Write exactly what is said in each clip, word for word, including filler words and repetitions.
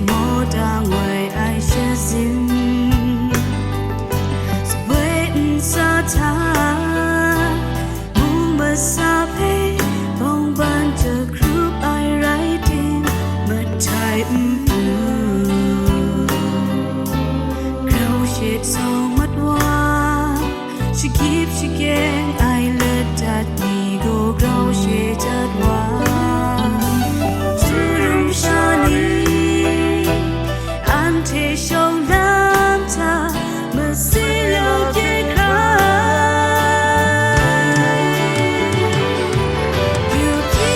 Mawta ngoi ai shazin, sabwe nsa hta, mung masa hpe bawngban jakrup ai rai tim, matai npu, grau she tsawng mat wa, shagyip shagyeng ai ladat ni gaw grau she jat wa, hturum sha ni, anhte shawng lam hta masi law kye hkrai. Yu hpyi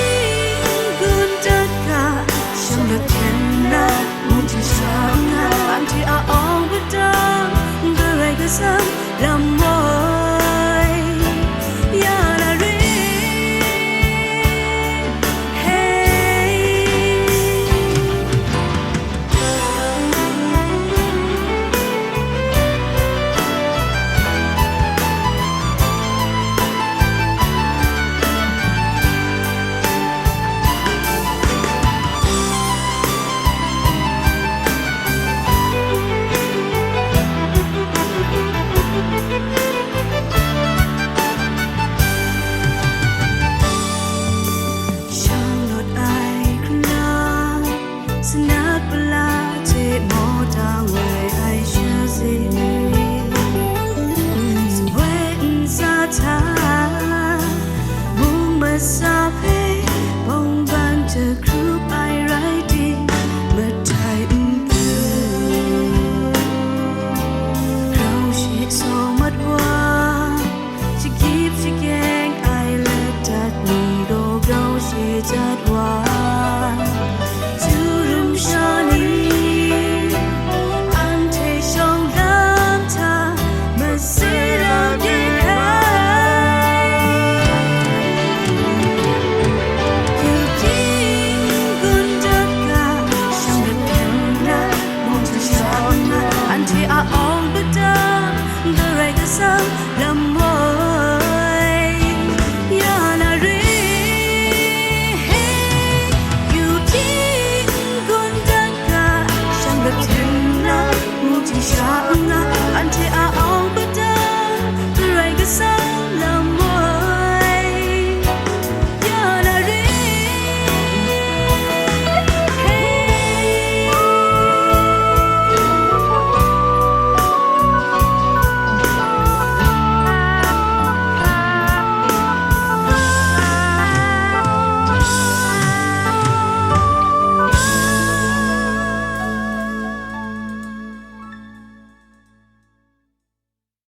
n-gun dat ga, shang lat hten na, mung hti sha n nga, anhte a awng padang, Karai Kasang lam woi ya na re. Hey. Shang lawt ai hkra, sanat pala hte mawta ngoi ai shazin, sabwe nsa hta, mung masa hpe bawngban jakrup